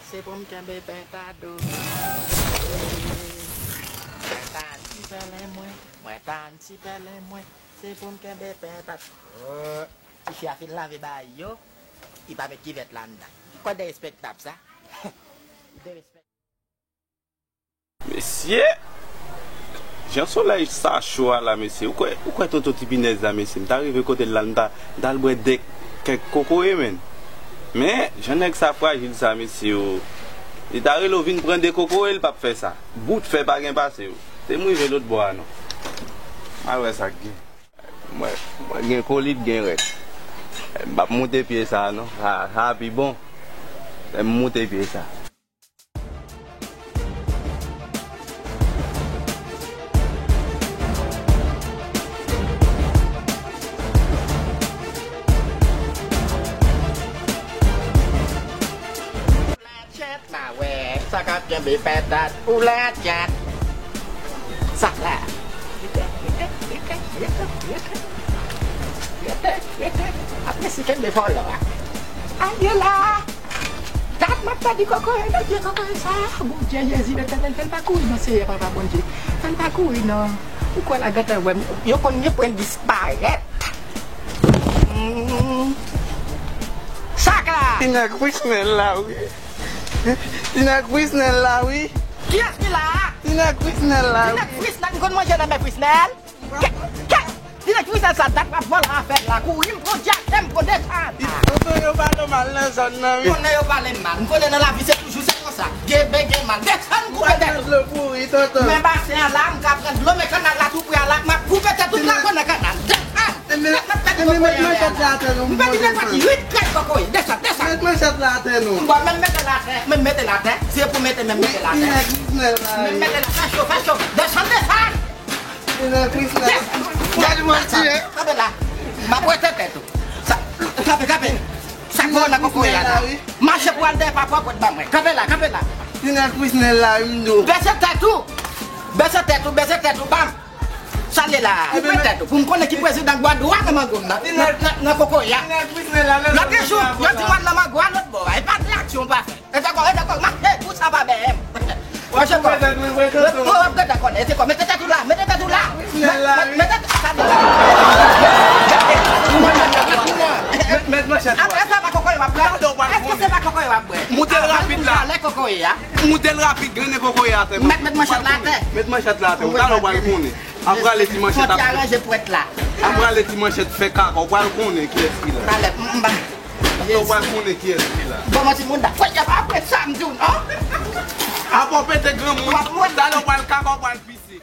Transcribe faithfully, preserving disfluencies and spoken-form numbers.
Se pou m kenbe pentad ou. Mwen ta anti pèlen mwen, mwen ta anti pèlen mwen. Se pou m kenbe pentad. Oh, tifi a fin lave bagay yo, li pa met kivèt la anndan. Kòd derespektab sa. Derespektab. Mesye! Jan solèy sa cho a la, mesye. Ou kwè, ou kwè tonton ti pinèz la, mesye? M ta rive kote l la, m ta, m ta al bwè dèk kèk kokoye, menn. Men, jan nèg sa frajil sa, mesye, o. Li ta rele w vin pran de kokoye, l p ap fè sa. Bout fè pa gen pase w. Se m rive lòt bò a, non. M al wè sa k gen. Mwen, mwen gen kolit, gen rèd. M p ap moute pye sa, non. Sa, sa pi bon. Lè m moute pye sa. Chat, ma wè, sa k ap kenbe pentad ou la, chat. Sa la. Rete, rete, rete, rete, rete. Rete, rete. Apre si kenbe vòlò a. Aye la. Dat m ap pèdi kokoye, nan pye kokoye sa. Bondye Jezi, Letènèl, fè l pa kouri non, Seyè Papa Bondye. Fè l pa kouri non. Ou kwè l a gentan wè m? Yo konn gen pwen disparèt. Hmm. Sak la. Ti nèg Frisnel la, wi. Ti nèg Frisnel la, wi. Kiyès ki la? Ti nèg Frisnel la, wi. Ti nèg Frisnel, m konn manje nan men Frisnel. Kè, kè. Ti nèg Frisnel sa, dat m ap vòlò afè la. Kouri, m pran djatè, m pran desann. Tonton, yo pale w mal nan zòn nan, wi. M konnen yo pale m mal. M konnen nan lavi se toujou se konsa. Gen byen, gen mal. Desann, koupe tèt ou. Dlo kouri, tonton. Men basen an la, m ka pran dlo, men kanal la tou pre a la, m ap koupe tèt ou, m ka pran nan kanal. Desann. Met manchèt la atè non. M pèdi nenpòt uit kèk kokoye. Desann, desann. Met manchèt la atè non. Bon, menm mete l atè, menm mete l atè. Se pou mete, menm mete l atè. Menm mete l atè, fè cho, fè cho. Desann, desann. Desann. Gade manti, hein. Kanpe la. M ap wete tèt ou. Sa, kanpe, kanpe. Sa k voye nan kokoye a la. Mache pou al dèyè papa w pot ba mwen. Kanpe la, kanpe la. Ti nèg Frisnel la, wi, m di w. Bese tèt ou. Bese tèt ou, bese tèt ou, bam. Sa l ye la, koupe tèt ou. Pou m konnen ki prezidan k bwè dlo a nan mango m nan. Nan, nan, nan kokoye a. Lòt jou, yo di m al nan mango a lòt bò a. E pa de aksyon w pa fè. E dakò, e dakò, mache pou sa pa bè m. Mache kò. Ou ap gentan konnen, e te kò. Mete tèt ou la, mete tèt ou la. Mete tèt, sa l ye la. Met, met manchèt la. Apre sa, pa kokoye w ap bwè. Èske se pa kokoye w ap bwè? Moute l rapid la. Lè kokoye a. Moute l rapid, grennen kokoye atè. Met, met manchèt la atè. Met manchèt la atè. Ou talè w pral konnen. Apre ale ti manchèt ap. Fò ti aranje pwèt la. Apre ale ti manchèt fè kaka, ou pral konnen kiyès ki la. Talè, m, m ba. Ou pral konnen kiyès ki la. Bon, mwen ti moun da. Fò y ap apre sa, m di w non. Apre w pete granmoun, talè w pral kaka, ou pral pise.